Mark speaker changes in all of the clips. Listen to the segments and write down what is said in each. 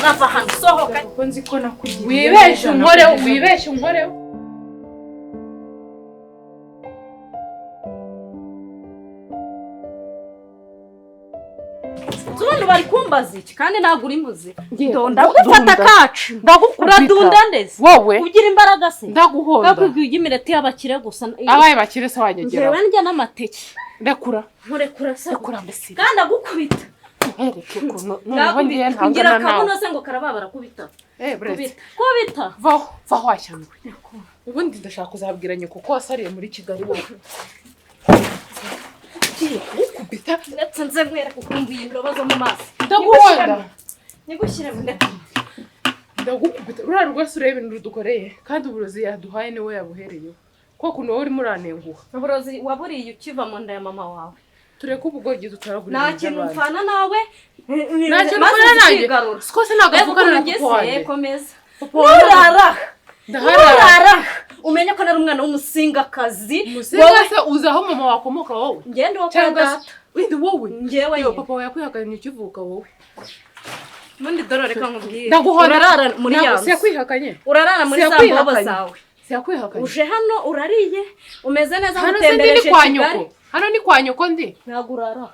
Speaker 1: Utarava hano sohoka.
Speaker 2: Kuko nzi ko nakugiriye.
Speaker 3: Wibeshye unkoreho, wibeshye unkoreho.
Speaker 1: Ubundi bari kumbaza iki kandi ntabwo uri muzi. Ndagufata kacu. Uradunda ndeze.
Speaker 3: Wowe
Speaker 1: Ugira imbaraga se.
Speaker 3: Ndaguhonda.
Speaker 1: Bakubwiye ujya imireti y'abakire gusa.
Speaker 3: Abaye bakire se wanyegera.
Speaker 1: Njyewe ndya n'amateke.
Speaker 3: Ndekura.
Speaker 1: Nkurekura se.
Speaker 3: Ndekura mbese.
Speaker 1: Kandi agukubita.
Speaker 3: Nkereke ukuntu noneho ngiye
Speaker 1: Ngira
Speaker 3: ntangana nawe.
Speaker 1: akabuno se ngo karababara kubita.
Speaker 3: Eh, buretse.
Speaker 1: Kubita.
Speaker 3: Vaho, vaho washyano. Ubundi ndashaka kuzabwira nyoko ko wasariye muri Kigali wowe. Ukubita.
Speaker 1: Ndetse nze nkwereke ukuntu iyi ndobo zo mu maso.
Speaker 3: Ndaguhonda.
Speaker 1: Nigushyire mu ndeka.
Speaker 3: Ndagukubita. Ruriya rwose ureba ibintu rudukoreye kandi uburozi yaduhaye niwe yabuhereyeho. Ko kuntu wowe urimo uranenguha.
Speaker 1: Uburozi waburiye ukiva mu nda ya mama wawe.
Speaker 3: Tureke ubugoryi dutoragura
Speaker 1: Nta
Speaker 3: ibintu
Speaker 1: kintu
Speaker 3: by'abandi.
Speaker 1: mfana nawe.
Speaker 3: Nta kintu mfana nanjye. Siko se ntabwo
Speaker 1: Reba
Speaker 3: avugana na
Speaker 1: ukuntu
Speaker 3: papa
Speaker 1: ngeze,
Speaker 3: wanjye.
Speaker 1: komeza.
Speaker 3: Papa wanjye
Speaker 1: Nurara.
Speaker 3: Ndaharara.
Speaker 1: Nurara. Umenye ko nari umwana w'umusingakazi.
Speaker 3: Umusinga se uzi aho mama wakomoka wowe?
Speaker 1: Ngende uwo kwa
Speaker 3: Cyangwa se
Speaker 1: data.
Speaker 3: wenda wowe.
Speaker 1: Njyewe
Speaker 3: Yo
Speaker 1: nyine.
Speaker 3: papa wawe yakwihakanye ukivuka wowe.
Speaker 1: Ubundi dore reka nkubwire.
Speaker 3: Ndaguhonda.
Speaker 1: Urarara muri ya
Speaker 3: Ntabwo
Speaker 1: nzu.
Speaker 3: siyakwihakanye.
Speaker 1: Urarara muri za mbobo
Speaker 3: Siyakwihakanye.
Speaker 1: zawe.
Speaker 3: Siyakwihakanye.
Speaker 1: Uje hano urariye umeze neza
Speaker 3: Hano se ndi ni
Speaker 1: ngutembereje
Speaker 3: kwa
Speaker 1: Kigali.
Speaker 3: nyoko. Hano ni kwa nyoko ndi.
Speaker 1: Ntabwo urara.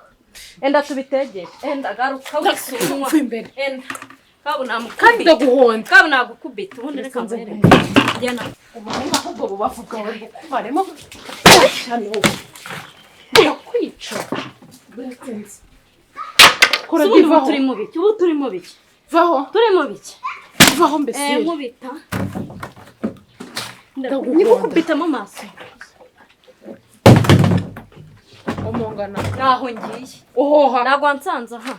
Speaker 1: Enda tubitegere. Enda garuka wisuzuma.
Speaker 3: Mva imbere.
Speaker 1: Enda. Kabu namukubita.
Speaker 3: Kandi ndaguhonda.
Speaker 1: Kabu nagukubita. Ubundi reka nkwereke. Genda.
Speaker 3: Ubuhungu ahubwo bubavu bwawe bukumaremo. Cyane wowe. Ndakwica. Buretse nzi. Kora
Speaker 1: Ubundi ubu
Speaker 3: divaho.
Speaker 1: turi mu biki? Ubu turi mu biki?
Speaker 3: Vaho.
Speaker 1: Turi mu biki?
Speaker 3: Vaho mbese.
Speaker 1: Nkubita.
Speaker 3: Ndaguhonda.
Speaker 1: Nigukubita mu maso.
Speaker 3: Umongana.
Speaker 1: Naho ngiye.
Speaker 3: Uhoha.
Speaker 1: Ntabwo wansanze aha.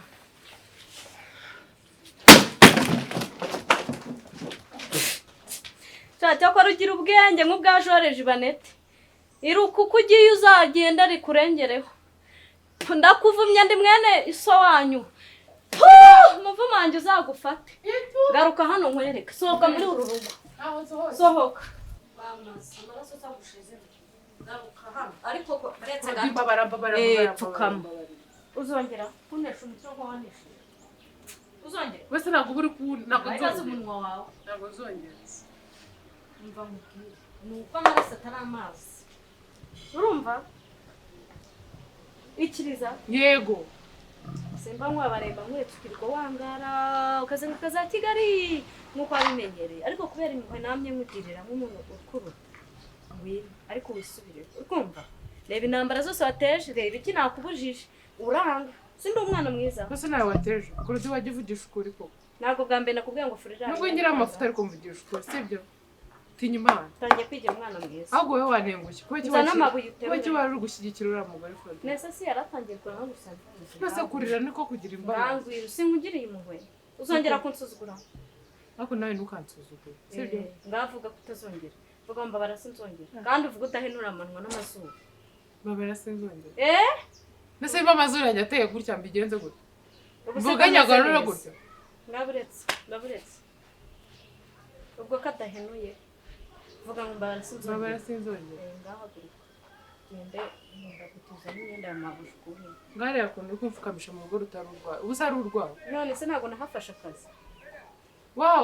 Speaker 1: Sha cyakora ugira ubwenge nk'ubwa Joriji Banete. Iruka uko ugiye uzagenda rikurengereho. Ndakuvumye ndi mwene iso wanyu. Umuvumo wanjye uzagufate. Garuka hano nkwereke. Sohoka muri uru rugo. Sohoka. Ariko uretse gato.
Speaker 3: Mbabara, mbabara, mbabara.
Speaker 1: Pfukama. Uzongera kunesha umutwe nk'uwanesha. Uzongera.
Speaker 3: Wese ntabwo uba uri ku ntabwo
Speaker 1: Ibibazo
Speaker 3: nzongera.
Speaker 1: umunwa wawe.
Speaker 3: Ntabwo nzongera.
Speaker 1: Umva nkubwire. Ni uko amaraso atari amazi. Urumva? Ikiriza.
Speaker 3: Yego.
Speaker 1: Simba nkwabaremba nkwetsukirwa wangara ukazenguruka za Kigali nk'uko wabimenyereye. Ariko kubera impuhwe namye nkugirira nk'umuntu ukuruta. Ngwino ariko wisubire. Urumva? Reba intambara zose wateje, reba iki nakubujije. Uranga. Sindi umwana mwiza.
Speaker 3: Wese nawe wateje. Kuruta wajya uvugisha ukuri koko.
Speaker 1: Ntabwo bwa mbere nakubwiye ngo furira.
Speaker 3: Nubwo ngira amafuta ariko mvugisha ukuri, sibyo? Tinya Imana.
Speaker 1: Tangiye kwigira umwana mwiza.
Speaker 3: Ahubwo wowe wanengushye. Kuba iki
Speaker 1: Nzana amabuye uterure.
Speaker 3: Kuba iki wari uri gushyigikira uriya mugore Fred?
Speaker 1: Nese si yaratangiye kuranga gusa.
Speaker 3: Nose kurira niko kugira imbaraga.
Speaker 1: Ngangwira sinkugiriye impuhwe. Uzongera kunsuzugura.
Speaker 3: Ariko nawe ntukansuzugure. Sibyo?
Speaker 1: Ngavuga ko utazongera. Vuga ngo mbabara sinzongera. Kandi uvuga udahenura amanwa n'amazuru.
Speaker 3: Mbabara sinzongera. Nese niba amazuru yanjye ateye gutya mbigenze gutya. Mvuga nyagarura gutya.
Speaker 1: Ngaburetse, ngaburetse. Ubwo kadahenuye. Vuga ngo mbabara sinzongera.
Speaker 3: Mbabara sinzongera.
Speaker 1: Ngahaguruka. Gende ndagutuza n'imyenda ya mabuja ukuhe.
Speaker 3: Ngariya kuntu uri kumfukamisha mu rugo rutari urwawe. Ubu se ari urwawe.
Speaker 1: None se ntabwo nahafashe akazi.
Speaker 3: Wow.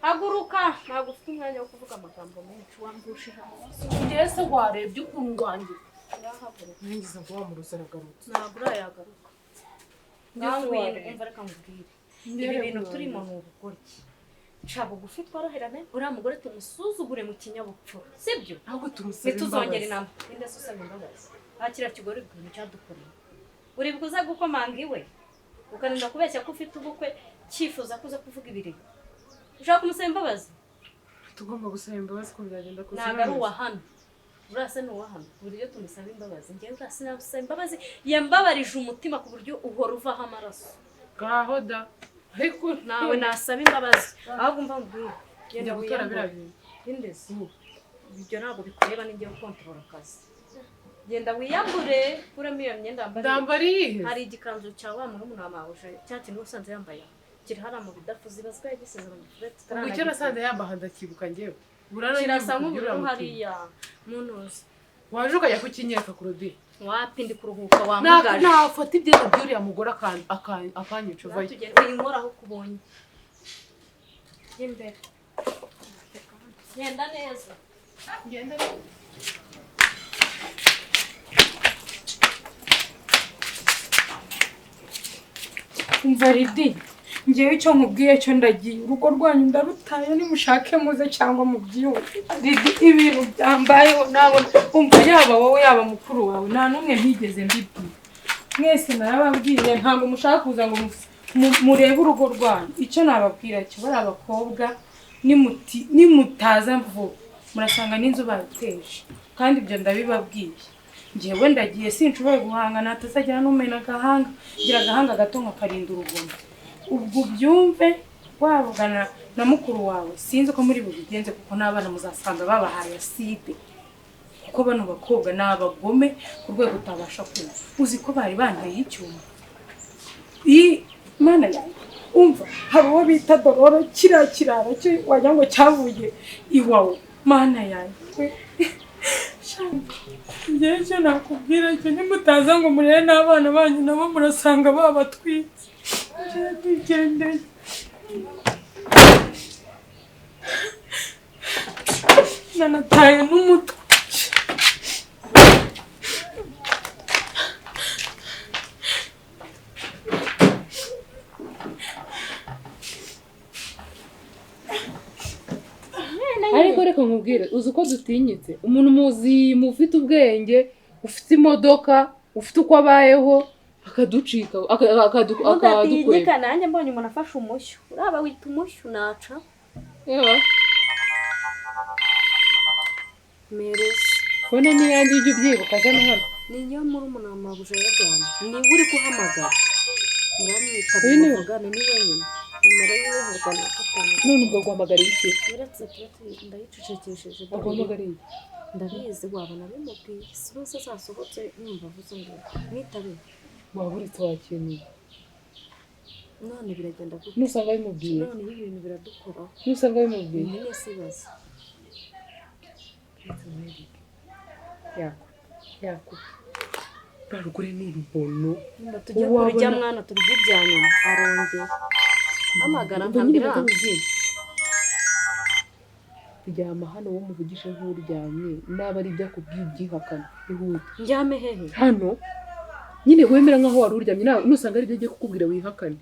Speaker 1: Haguruka, ntabwo ufite umwanya wo kuvuga amagambo menshi wambushije amaraso.
Speaker 3: Njyewe se warebye ukuntu wanjye.
Speaker 1: Ngahaguruka.
Speaker 3: Nangize ngo wa murozi aragarutse.
Speaker 1: Ntabwo urayagaruka. Ngangwino umva reka nkubwire. Ibi bintu turimo ni ubugoryi. Ca bugufi tworoherane, uriya mugore tumusuzugure mu kinyabupfura. Sibyo?
Speaker 3: Ntabwo tumusaba imbabazi.
Speaker 1: Ntituzongere inama. Ninde se usaba imbabazi? Akira kigore ibintu cyadukoreye. Uri buze gukomanga iwe. Ukarinda kubeshya ko ufite ubukwe cyifuza kuza kuvuga ibirego. Ushaka kumusaba imbabazi?
Speaker 3: Tugomba gusaba imbabazi ko byagenda kose.
Speaker 1: Ntabwo ari uwa hano. Urasa ni uwa hano. Ku buryo tumusaba imbabazi. Njyewe urasa namusaba imbabazi. Yambabarije umutima ku buryo uhora uvaho amaraso.
Speaker 3: Ngaho da. Ariko
Speaker 1: nawe nasaba imbabazi. Ahubwo umva nkubwire.
Speaker 3: Njya gutora biriya bintu.
Speaker 1: Indezi. Ibyo ntabwo bikureba ninjye gukontorora akazi. Genda wiyambure kuramo iyo myenda wambariye.
Speaker 3: Ndambara iyihe?
Speaker 1: Hari igikanzu cya wa murumuna wawe cya kintu usanze yambaye. Kiri hariya mu bidafu zibazwa yagisize mu gifurete.
Speaker 3: Ubwo icyo nasanze yambaha ndakibuka njyewe.
Speaker 1: Kirasa nk'ubururu hariya mu ntuzi.
Speaker 3: Waje ukajya kukinyereka Claudine.
Speaker 1: Wapi ndi kuruhuka wamugaje.
Speaker 3: Nafata ibyenda by'uriya mugore akanyica vayo.
Speaker 1: Tugenda uyinkoraho kubonye. Imbere genda neza.
Speaker 3: Ngenda.
Speaker 2: Umva Ridi, ngewe icyo nkubwiye cyo ndagiye, urugo rwanyu ndarutaye, nimushake muze cyangwa mubyiyumve. Ridi, ibintu byambayeho nabona, umva yaba wowe yaba mukuru wawe nta n'umwe ntigeze mbibwira, mwese narababwiye, ntabwo mushaka kuza ngo murebe urugo rwanyu. Icyo nababwira cyo, bari abakobwa nimutaza vuba murasanga n'inzu bateje, kandi ibyo ndabibabwiye. Ngewe ndagiye, sinshoboye guhangana, hatazagira n'umena agahanga, ngira agahanga gato nkakarinda urugomo. Ubwo ubyumve, wavugana na mukuru wawe, sinzi ko muri bubigenze, kuko n'abana muzasanga babahaye aside, kuko bano bakobwa ni abagome ku rwego utabasha kumva. Uzi ko bari banteye icyuma? Iyi mana yanjye, umva hari uwo bita Dororo, kiriya kirara cyo wagira ngo cyavuye iwawe. Mana yanjye, ngewe icyo nakubwira cyo, nimutaza ngo murebe n'abana banyu nabo murasanga babatwitse. Ndigendeye. Nanataye n'umutwe.
Speaker 3: Ariko reka nkubwire, uzi uko dutinyitse? Umuntu muzima ufite ubwenge, ufite imodoka, ufite uko abayeho, akaducika, akadukwega.
Speaker 1: Udatinyika, nanjye mbonye umuntu afashe umushyo, uraba wita umushyo naca.
Speaker 3: Ewa.
Speaker 1: Mereza.
Speaker 3: Fone ni iyanjye, ujye ubyibuka, zana hano.
Speaker 1: Niyo murumuna wa mabuja yajyanye, niwe uri guhamagara. Ngamwitaba
Speaker 3: Uyu ni we?
Speaker 1: muvugane, ni wenyine. Nimero yiwe havugwa na gatanu.
Speaker 3: None ubwo aguhamagariye iki?
Speaker 1: Uretse tuba ndayicecekesheje.
Speaker 3: Aguhamagariye iki?
Speaker 1: Ndabizi, wabona bimubwiye. Si bose zasohotse yumva avuze ngo mwitabe.
Speaker 3: Waba uretse wakenuye.
Speaker 1: None biragenda gute?
Speaker 3: Nusanga bimubwiye.
Speaker 1: None ibi bintu biradukoraho.
Speaker 3: Nusanga bimubwiye.
Speaker 1: Nyine sibaza.
Speaker 3: Yako. Yako. Rugure ni urubono.
Speaker 1: Nimba tujya
Speaker 3: Wabona-
Speaker 1: kurya mwana, turya ibya nyuma. Arongera. Hamagara
Speaker 3: Ubwo nyine
Speaker 1: nkambira.
Speaker 3: batabizi. Ryama hano wowe umuvugishe nk'uryamye, naba ari ibyo akubwiye ubyihakana, ihute.
Speaker 1: Ndyame hehe?
Speaker 3: Hano nyine wemera nkaho wari uryamye, nusanga ari ibyo agiye kukubwira wihakane.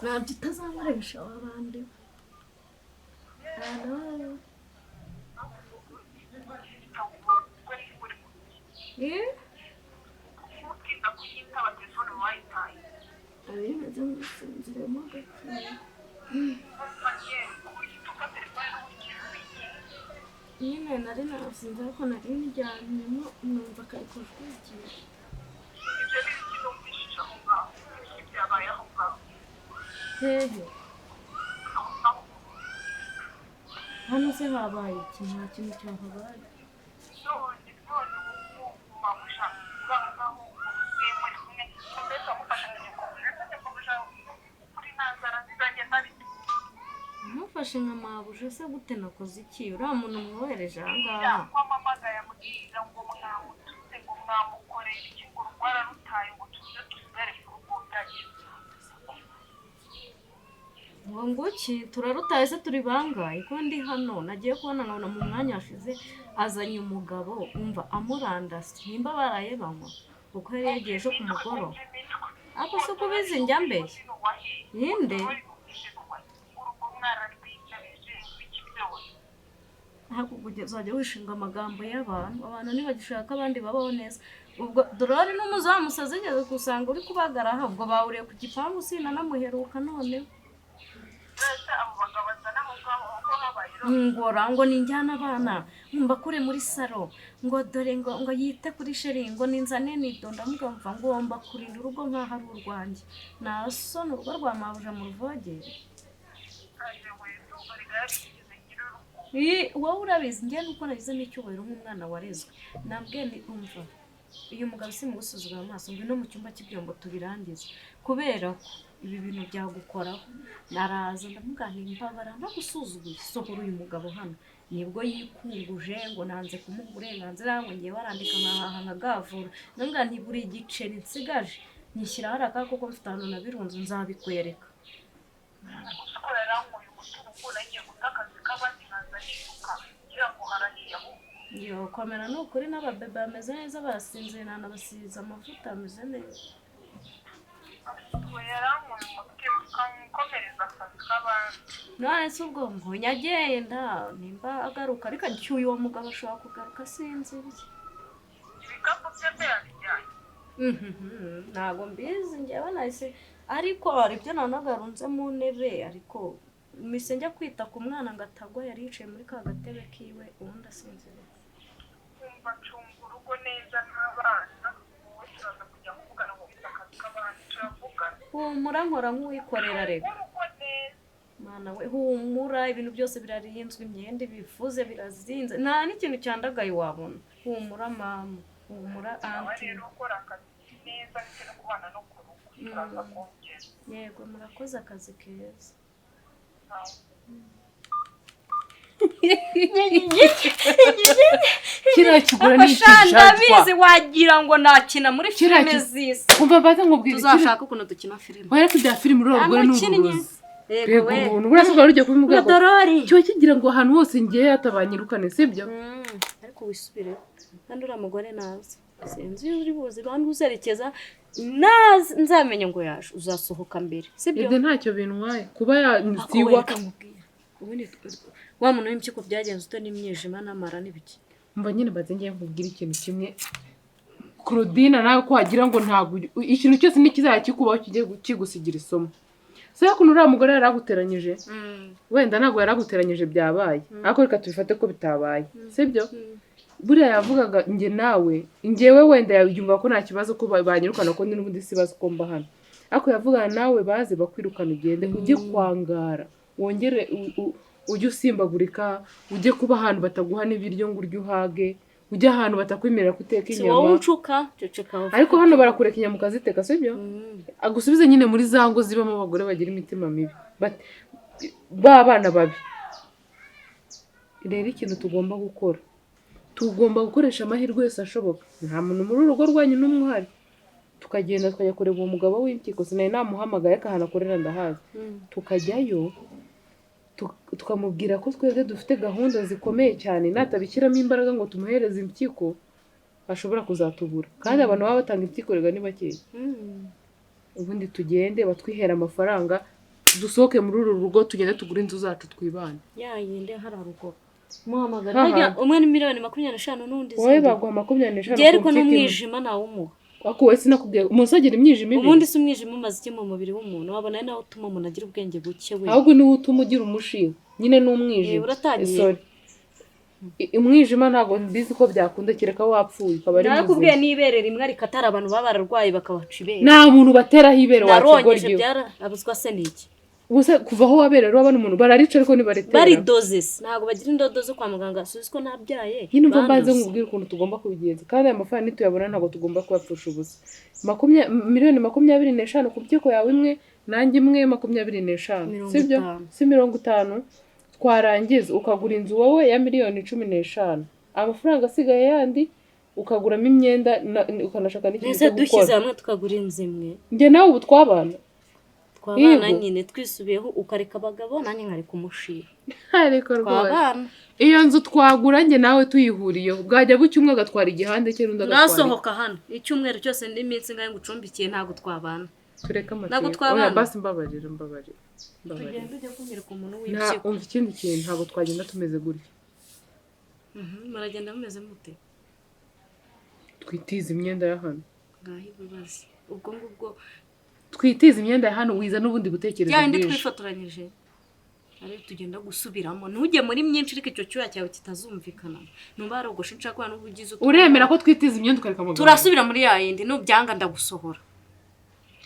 Speaker 1: Ntabyo utazankoresha w'abandi. Nyine nari nasinze, ariko nari ndyamyemo numva kari kujwigira. Hehe? Hano se habaye iki? Nta kintu cyahabaye. Ntumufashe nka mabuja se gute? Nakoze iki? Uriya muntu mwohereje aha ngaha. Ngo nguki? Turarutaye se turi bangahe ko ndi hano? Nagiye kubona nkabona mu mwanya washize azanye umugabo, umva amurandase, nimba baraye banywa, kuko yari yagiye ejo ku mugoroba. Ariko se uko ubizi njya mbeshya ninde? Ariko uzajya wishinga amagambo y'abantu, abantu ntibagishaka abandi babaho neza. Ubwo dorori n'umuzamu azigeze gusanga uri kubagara aha, ubwo bahuriye ku gipangu, sinanamuheruka noneho. Ngora ngo ninjyane abana mbakure muri saro, ngo dore ngo yite kuri sheri, ngo ninzane nido. Ndamuga mva ngomba kurinda urugo nk'aho ari urwanjye, nasona urugo rwa mabuja mu ruvogere. Wowe urabizi njye nuko nagizemo icyubahiro nk'umwana warezwe, nabwiye ni umva uyu mugabo simugusuzugura amaso, ngwino mu cyumba cy'ibyombo tubirangize, kubera ko ibi bintu byagukoraho. Naraza ndamubwira mbabara nagusuzuguye, sohora uyu mugabo hano. Nibwo yikunguje ngo nanze kumuha uburenganzira, ngo ngiye warandika nkahaha nkagavura. Ndamubwira nti buri giceri nsigaje nyishyira hariya akaka, kuko mfite ahantu nabirunze nzabikwereka. Yo, komera ni ukuri, n'ababebe bameze neza, barasinzira, ntanabasize amavuta, ameze neza.
Speaker 4: We yarankuye umutima ukamukomereza akazi k'abandi.
Speaker 1: None se ubwo mbonye agenda, nimba agaruka, ariko acyuye uwo mugabo ashobora kugaruka, sinzi ibye.
Speaker 4: Ibikapu bye se yabijyanye?
Speaker 1: Ntabwo mbizi njyewe, nahise, ariko hari ibyo nanagarunze mu ntebe, ariko mise njya kwita ku mwana ngo atagwa, yari yicaye muri ka gatebe kiwe, ubundi asinziriye.
Speaker 4: Kumva, ncunga urugo neza n'abana, wowe turaza kujya kuvugana ngo wite akazi k'abandi, turavugana.
Speaker 1: Humura, nkora nk'uwikorera reka.
Speaker 4: Urugo neza.
Speaker 1: Mana we, humura, ibintu byose birarinzwe, imyenda ibifuze birazinze, nta n'ikintu cyandagaye wabona. Humura mama, humura.
Speaker 4: Nawe
Speaker 1: Anti
Speaker 4: rero ukora akazi neza ndetse no kubana no ku rugo, turaza kongera.
Speaker 1: Yego, murakoze, akazi keza.
Speaker 4: Nawe.
Speaker 3: Kiriya kigura ni
Speaker 1: Sha, ndabizi.
Speaker 3: ikijajwa.
Speaker 1: Wagira ngo nakina muri
Speaker 3: Kiriya
Speaker 1: filime z'isi.
Speaker 3: Umva, mbaze nkubwire.
Speaker 1: Tuzashaka ukuntu dukina filime.
Speaker 3: Oya, ariko ibya filime, uriya rugore ni
Speaker 1: Amukinnyi.
Speaker 3: uburozi.
Speaker 1: Yego.
Speaker 3: Reba
Speaker 1: We.
Speaker 3: ubuntu buriya se bwari rugiye kubimubwira ngo
Speaker 1: Dorori.
Speaker 3: kiba kigira ngo ahantu hose ngiye yatabanyirukane, sibyo?
Speaker 1: Ariko wisubireho kandi uriya mugore naza, sinzi iyo uri buzi bandi uzerekeza, naza nzamenye ngo yaje, uzasohoka mbere, sibyo?
Speaker 3: Ibyo ntacyo bintwaye kuba
Speaker 1: Ako
Speaker 3: yansiwa.
Speaker 1: we, reka nkubwire. Ubundi wa muntu w'impyiko byagenze ute n'imyijima n'amara n'ibiki?
Speaker 3: Mba nyine mbaze ngiye nkubwire ikintu kimwe, Claudine, nawe ko wagira ngo ntabwo ikintu cyose nikizajya kikubaho kigiye kigusigira isomo. Se ukuntu uriya mugore yaraguteranyije, wenda ntabwo yaraguteranyije byabaye, ariko reka tubifate ko bitabaye, sibyo? Buriya yavugaga njye nawe, njyewe wenda yumva ko nta kibazo ko banyirukana, ko n'ubundi si bazi ko mba hano, ariko yavugaga nawe baze bakwirukana, ugende ujye kwangara, wongere ujye usimbagurika, ujye kuba ahantu bataguha n'ibiryo ngo urye uhage, ujye ahantu batakwemerera guteka
Speaker 1: Si wowe
Speaker 3: inyama.
Speaker 1: uncuka, ceceka wowe.
Speaker 3: Ariko hano barakureka inyama ukaziteka, sibyo? Agusubize nyine muri za ngo zibamo abagore bagira imitima mibi, ba bana babi. Rero ikintu tugomba gukora, tugomba gukoresha amahirwe yose ashoboka, nta muntu muri uru rugo rwanyu n'umwe uhari, tukagenda tukajya kureba uwo mugabo w'impyiko. Sinari namuhamagaye, ariko ahantu akorera ndahazi. Tukajyayo tukamubwira ko twebwe dufite gahunda zikomeye cyane, natabishyiramo imbaraga ngo tumuhereze impyiko ashobora kuzatubura, kandi abantu baba batanga impyiko rega ni bakeya. Ubundi tugende batwihere amafaranga, dusohoke muri uru rugo, tugende tugure inzu zacu twibane.
Speaker 1: Ya yindi hari ruguru muhamagara.
Speaker 3: Haha.
Speaker 1: Harya umwe ni miliyoni 25 n'undi
Speaker 3: Wowe
Speaker 1: zindi.
Speaker 3: baguha 25
Speaker 1: Njye ariko
Speaker 3: ku mpyiko imwe.
Speaker 1: N'umwijima ntawumuha.
Speaker 3: Ariko wowe sinakubwiye umunsi agira imyijima ibiri.
Speaker 1: Ubundi se umwijima umaze iki mu mubiri w'umuntu? Wabona ari nawo utuma umuntu agira ubwenge buke we.
Speaker 3: Ahubwo niwo utuma ugira umushiha nyine n'umwijima.
Speaker 1: Eh, uratangiye.
Speaker 3: Sorry. Umwijima ntabwo mbizi ko byakunda, kereka wapfuye ukaba ari
Speaker 1: Narakubwiye,
Speaker 3: muzima.
Speaker 1: n'ibere rimwe ariko atari abantu baba bararwaye bakabaca ibere.
Speaker 3: Nta muntu bateraho ibere.
Speaker 1: Narongeje.
Speaker 3: Wakigoryi.
Speaker 1: Byarabuzwa se n'iki?
Speaker 3: Ubuse kuva aho wabereye urabona umuntu bararica, ariko ntibaritera.
Speaker 1: Baridoze se? Ntabwo bagira indodo zo kwa muganga, suzi ko nabyaye
Speaker 3: Nyine umva mbanze
Speaker 1: bandoze.
Speaker 3: nkubwire ukuntu tugomba kubigenza, kandi aya mafaranga nituyabona ntabwo tugomba kuyapfusha ubusa. Miliyoni 25 ku mpyiko yawe imwe, nanjye imwe, 25.
Speaker 1: Mirongo
Speaker 3: Sibyo?
Speaker 1: itanu.
Speaker 3: Si 50? Twarangiza ukagura inzu wowe ya miliyoni 15, amafaranga asigaye yandi ukaguramo imyenda ukanashaka n'ikintu
Speaker 1: Mbese
Speaker 3: cyo
Speaker 1: dushyize
Speaker 3: gukora.
Speaker 1: hamwe tukagura inzu imwe.
Speaker 3: Njye nawe ubu twabana.
Speaker 1: Twabana.
Speaker 3: Yego.
Speaker 1: Nyine twisubiyeho, ukareka abagabo, nanjye nkareka umushinga.
Speaker 3: Ariko rwose
Speaker 1: Twabana.
Speaker 3: iyo nzu twagura njye nawe tuyihuriyeho, bwajya bucya umwe agatwara igihande cye, n'undi agatwara
Speaker 1: Nasohoka hano icyumweru cyose n'iminsi ingahe ngucumbikiye, ntabwo twabana.
Speaker 3: Tureke
Speaker 1: Ntabwo
Speaker 3: amatiku.
Speaker 1: twabana.
Speaker 3: Oya basi, mbabarira, mbabarira, mbabarira.
Speaker 1: Tugenda ujya kunyereka umuntu
Speaker 3: Nta
Speaker 1: w'impyiko.
Speaker 3: Umva ikindi kintu, ntabwo twagenda tumeze gutya.
Speaker 1: Muragenda mumeze mute?
Speaker 3: Twitize imyenda ya hano.
Speaker 1: Ngaho ibibazo ubwo ngubwo.
Speaker 3: Twitize imyenda ya hano, wiza n'ubundi gutekereza
Speaker 1: Ya yindi
Speaker 3: bwinshi.
Speaker 1: twifotoranyije ariyo tugenda gusubiramo, ntujye muri myinshi, ariko icyo cyuya cyawe kitazumvikana nuba warogoshe nshaka n'ubu ugize
Speaker 3: Uremera ko twitiza imyenda ukareka amagambo?
Speaker 1: Turasubira muri ya yindi, nubyanga ndagusohora.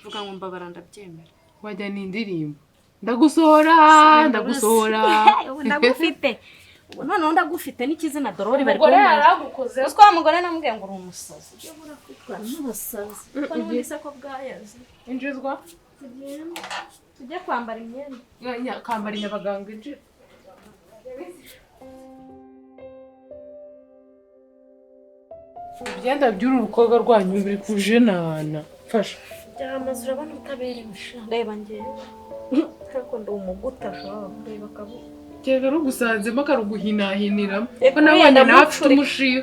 Speaker 1: Vuga ngo mbabara, ndabyemera.
Speaker 3: Wajya ni indirimbo, ndagusohora, ndagusohora.
Speaker 1: Ubu ndagufite, ubu noneho ndagufite n'ikizina Dorori bari
Speaker 3: Umugore
Speaker 1: kumbaza.
Speaker 3: yaragukoze.
Speaker 1: Uzi ko wa mugore namubwiye ngo uri umusazi? Ujye burakwitwara n'ubusazi kuko n'ubundi se ko bwayaze.
Speaker 3: Injizwa.
Speaker 1: Tugende tujye kwambara imyenda.
Speaker 3: Kambara inyabaganga, injira. Ibyenda by'uru rukobwa rwanyu biri kujenana, mfasha.
Speaker 1: Byamaze, urabona utaberewe sha. Reba ngewe, ariko ndi umuguta sha, reba akabuga.
Speaker 3: Kereka rugusanzemo akaruguhinahiniramo.
Speaker 1: Reka
Speaker 3: Ko nabonye
Speaker 1: uriya
Speaker 3: nawe afite
Speaker 1: ndamucurika.
Speaker 3: umushiha.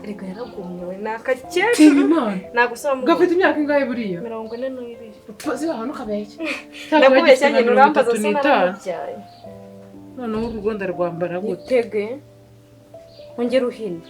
Speaker 1: Reka yaragumiwe ni
Speaker 3: Tinya
Speaker 1: akakecuru.
Speaker 3: Imana.
Speaker 1: Nagusaba mu
Speaker 3: Gafite imyaka ingahe buriya?
Speaker 1: 42.
Speaker 3: Ziba ahantu ukabeshya.
Speaker 1: Ndakubeshya nyine, urambaza
Speaker 3: itatu
Speaker 1: se
Speaker 3: n'itanu.
Speaker 1: naramubyaye.
Speaker 3: Noneho uru rwanda rwambara gute?
Speaker 1: Itege, ongera uhine.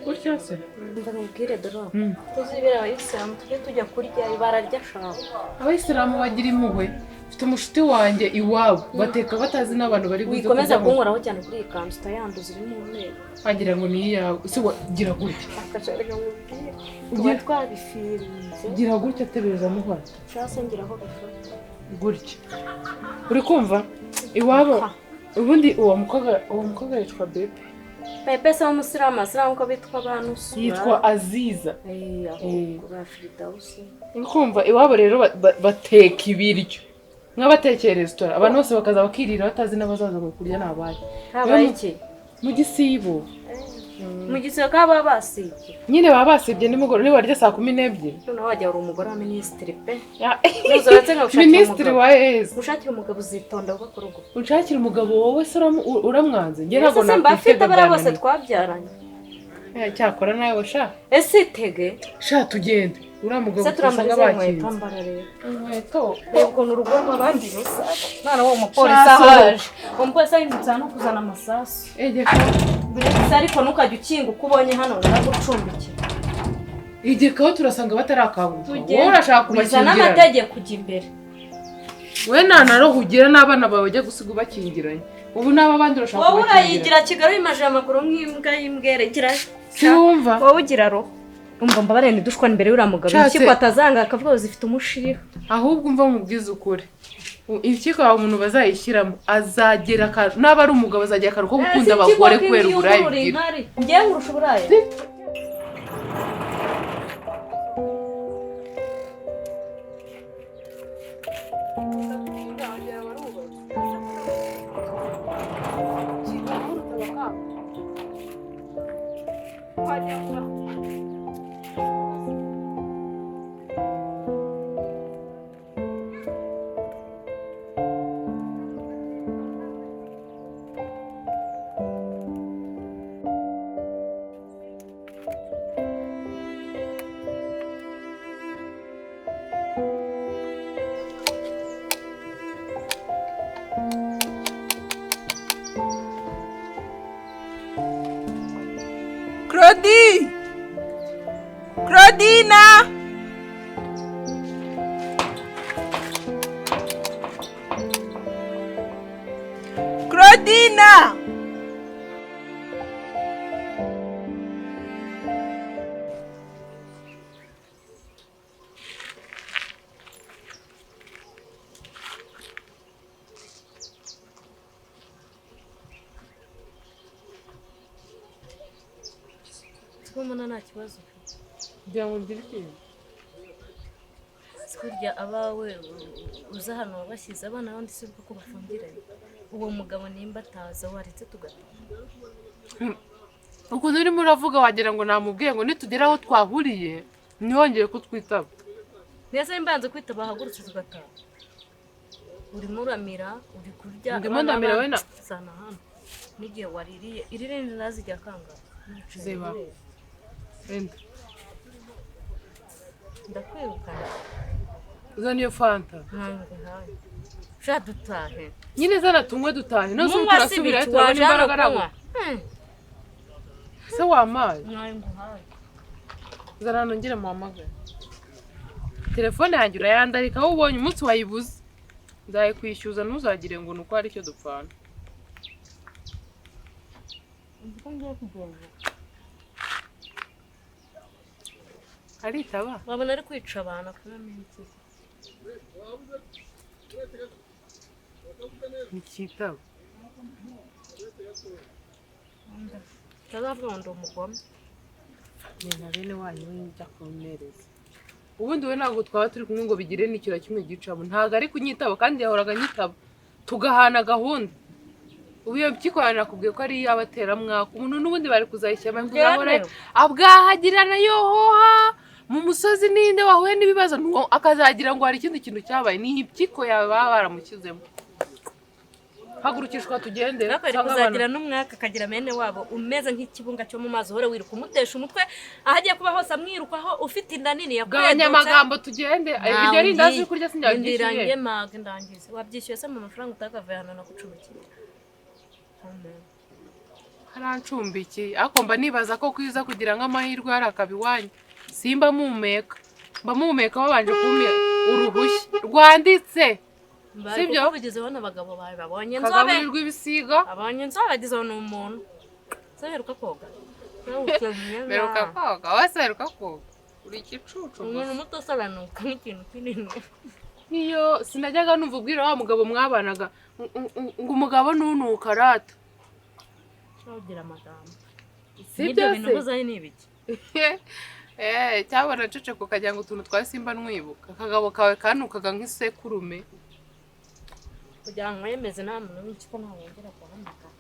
Speaker 3: Gutya se?
Speaker 1: Ndamubwire dore tuzibera abayisilamu, tujye tujya kurya bararya shaka.
Speaker 3: Abayisilamu bagira impuhwe. Mfite umushuti wanjye, iwabo bateka batazi n'abantu bari buze
Speaker 1: Wikomeza
Speaker 3: kurya.
Speaker 1: kunkoraho cyane kuri iyi kanzu, utayanduza, irimo umweru.
Speaker 3: Wagira ngo ni iyawe ese? Gira gutya.
Speaker 1: Akashaka mubwire tuba twabifirinze.
Speaker 3: Gira gutya, tebereza muhora.
Speaker 1: Cyangwa se ngira aho bifata.
Speaker 3: Gutya, uri kumva iwabo ubundi uwo mukobwa yitwa Bebe.
Speaker 1: Pepe se w'umusilamu, asilamu ko bitwa abantu usura.
Speaker 3: Yitwa Aziza.
Speaker 1: Eh, ahubwo ba Firidausi.
Speaker 3: Uri kumva, iwabo rero bateka ibiryo nk'abatekeye resitora, abantu bose bakaza bakirira batazi n'abazaza ngo kurya ni abahe.
Speaker 1: Habaye iki?
Speaker 3: Mu gisibo.
Speaker 1: Mu gisibo ko baba basibye?
Speaker 3: Nyine baba basibye nimugoroba, niba barya saa 12.
Speaker 1: Noneho wajya uri umugore wa minisitiri pe.
Speaker 3: Ya.
Speaker 1: Ntuzuretse nkagushakira
Speaker 3: Minisitiri
Speaker 1: umugabo.
Speaker 3: wa ezi.
Speaker 1: Ushakira umugabo uzitonda wubaka urugo.
Speaker 3: Unshakira umugabo wowe se, uramwanze? Njye ntabwo
Speaker 1: Ese se mba afite
Speaker 3: nakwitega.
Speaker 1: bariya bose
Speaker 3: Byananiye.
Speaker 1: twabyaranye?
Speaker 3: Cyakora nawe sha.
Speaker 1: Ese itege.
Speaker 3: Sha, tugende, uriya mugabo
Speaker 1: Se turambara
Speaker 3: usanga
Speaker 1: izihe nkweto?
Speaker 3: bakinze.
Speaker 1: Ambara rero.
Speaker 3: Inkweto.
Speaker 1: Reba ukuntu urugo rw'abandi rusa. Mwana, uwo mupolisi
Speaker 3: Sha,
Speaker 1: aho
Speaker 3: sohoka.
Speaker 1: aje, uwo mupolisi ahindutse hano kuzana amasasu.
Speaker 3: Egeka.
Speaker 1: Buretse, ariko ntukajya ukinga uko ubonye hano, baragucumbikira.
Speaker 3: Egekaho, turasanga batarakanguka.
Speaker 1: Tugende.
Speaker 3: Wowe urashaka
Speaker 1: Bizana
Speaker 3: kubakingirana.
Speaker 1: amategeko ujya imbere.
Speaker 3: We nta na roho ugira, n'abana bawe ujya gusiga ubakingiranye. Ubu n'aba bandi urashaka
Speaker 1: Wowe
Speaker 3: kubakingirana.
Speaker 1: urayigira Kigali, wimaje amaguru nk'imbwa y'imbwere, gira.
Speaker 3: Si wumva?
Speaker 1: Wowe ugira roho. Umva, mbabarire, ntidushwane imbere y'uriya mugabo.
Speaker 3: Nshatse-
Speaker 1: Impyiko atazanga akavuga ngo zifite umushiha.
Speaker 3: Ahubwo umva mubwize ukuri, impyiko yawe umuntu bazayishyiramo azagira akantu, naba ari umugabo azagira akantu ko gukunda abagore kubera uburaya ugira.
Speaker 1: Ngewe nkurusha uburaya?
Speaker 5: Claudie! Claudina! Claudina!
Speaker 1: Mbona nta kibazo ufite.
Speaker 3: Kugira ngo ngire ikintu.
Speaker 1: Si kurya abawe uza hano wabashyize abana bandi, si ko bafungiranye? Uwo mugabo nimba ataza, waretse tugataha.
Speaker 3: Ukuntu urimo uravuga wagira ngo namubwiye ngo nitugera aho twahuriye ntihongere kutwitaba.
Speaker 1: Neza, nimba yanze kwitaba, bahagurutse tugataha. Urimo uramira, uri kurya.
Speaker 3: Ndimo
Speaker 1: abana
Speaker 3: ndamira, we na-
Speaker 1: zana hano n'igihe waririye iri rindi nazijya kangahe?
Speaker 3: Ziba. Wenda.
Speaker 1: Ndakwirukana.
Speaker 3: Zana iyo fanta.
Speaker 1: Ntabwo hayi, sha, dutahe.
Speaker 3: Nyine zana tunywe dutahe, none ubu
Speaker 1: Munywa si
Speaker 3: turasubirayo
Speaker 1: ibiki,
Speaker 3: turabona
Speaker 1: waje hano
Speaker 3: imbaraga ntabwo.
Speaker 1: kunywa.
Speaker 3: Se wamaye?
Speaker 1: Ntayo nguhaye.
Speaker 3: Zana nongere muhamagare. Telefone yanjye urayandarika aho ubonye, umunsi wayibuze nzayikwishyuza, ntuzagire ngo ni uko hari icyo dupfana.
Speaker 1: Uzi ko ngiye kugenda.
Speaker 3: Aritaba.
Speaker 1: Wabona ari kwica abantu akuramo impyisi.
Speaker 3: Ntikitaba.
Speaker 1: Utazavuga ngo ndi umugome.
Speaker 3: Ni na bene wanyu njya kumwereza. Ubundi we ntabwo twaba turi kumwe ngo bigire n'ikintu na kimwe gicamo. Ntabwo ari kunyitaba kandi yahoraga anyitaba, tugahana gahunda. Ubu iyo mpyiko yawe nakubwiye ko ari iy'abateramwaka, umuntu n'ubundi bari kuzayishyira, bari kuzahora
Speaker 1: Byemewe.
Speaker 3: abwahagirana yohoha mu musozi, ninde wahuye n'ibibazo akazagira ngo hari ikindi kintu cyabaye, ni impyiko yawe baba baramushyizemo. Hagurukishwa tugende.
Speaker 1: Ariko ari
Speaker 3: Usanga
Speaker 1: kuzagira n'umwaka akagira mene wabo umeze nk'ikibunga cyo mu mazi, uhora wiruka umutesha umutwe, aho agiye kuba hose amwirukaho, ufite inda nini
Speaker 3: Gabanya
Speaker 1: yakwedutse.
Speaker 3: amagambo tugende. Iryo rindazi uri kurya sinyabyishyuye.
Speaker 1: Ndirangiye maga ndangize. Wabyishyuye se mu mafaranga utakavuye hano nagucumbikiye?
Speaker 3: Harancumbikiye, ariko mba nibaza ko kwiza kugira nk'amahirwe hari akaba iwanyu. Simba mumeka, mba mumeka babanje kumpa uruhushya rwanditse. Sibyo?
Speaker 1: Sibyo? Bigezeho n'abagabo bawe babonye inzobe.
Speaker 3: Kagaburirwa ibisiga.
Speaker 1: Abonye inzobe bagezeho ni umuntu. Seheruka koga.
Speaker 3: Mperuka koga, wese heruka koga, uri igicucu
Speaker 1: Umuntu
Speaker 3: gusa.
Speaker 1: muto usobanuka nk'ikintu kinini.
Speaker 3: Niyo sinajyaga numva ubwira wa mugabo mwabanaga ngo umugabo nunuka rata.
Speaker 1: Ugira amagambo.
Speaker 3: Si
Speaker 1: N'ibyo
Speaker 3: byo
Speaker 1: bintu
Speaker 3: se?
Speaker 1: ubuze ni ibiki?
Speaker 3: Eh, cyabona ceceka ukagira ngo utuntu twa simba nwibuka. Akagabo kawe kanukaga nk'isekurume.
Speaker 1: Kugira ngo yemeze nta muntu w'iki ko ntawongera guhamagara.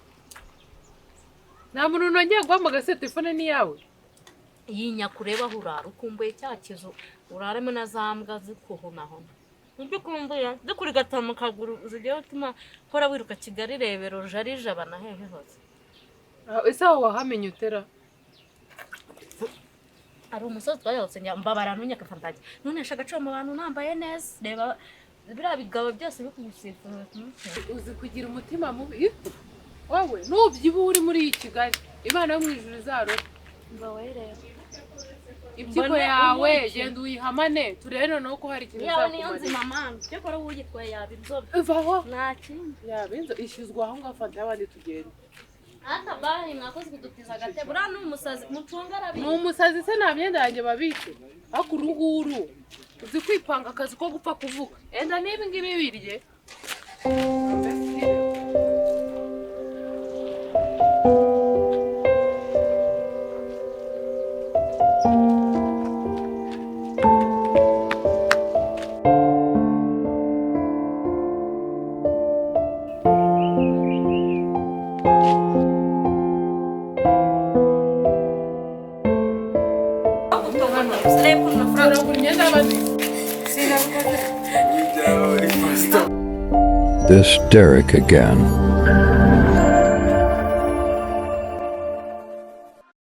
Speaker 3: Nta muntu nongeye guhamagara se? Telefone ni iyawe.
Speaker 1: Yinya kureba aho urara ukumbuye cya kizu uraremo na za mbwa zikuhonahona. Nibyo ukumbuye zikurigata mu kaguru zigiye gutuma hora wiruka Kigali Rebero Jari Jabana hehe hose.
Speaker 3: Ah, ese aho wahamenye utera?
Speaker 1: Hari umusozi twayotse njya mbabara ntunyaka fantage ntunesha agaciro mu bantu nambaye neza, reba biriya bigabo byose bikugusifuza.
Speaker 3: Uzi kugira umutima mubi. Ih, wowe nubyibuha uri muri iyi Kigali, Imana yo mu ijuru izarora. Impyiko
Speaker 1: Mbone
Speaker 3: yawe
Speaker 1: umwice.
Speaker 3: Genda uyihamane turebe noneho ko hari ikintu
Speaker 1: Yawe niyo
Speaker 3: izakumarira.
Speaker 1: nzima mama, cyakora uyitwaye yaba inzobe.
Speaker 3: Vaho.
Speaker 1: Nta kindi.
Speaker 3: Yaba inzo ishyuzwa aho ngaho, fanta y'abandi tugenda.
Speaker 1: Ata bahi mwakoze kudutiza agatebe, uriya ni umusazi mucunga arabizi.
Speaker 3: Ni umusazi se? Nta myenda yanjye babitse, ariko uru nguru uzi kwipanga akazi ko gupfa kuvuga. Enda n'ibi ngibi birye. Turagura imyenda y'abandi.
Speaker 6: This Derek again.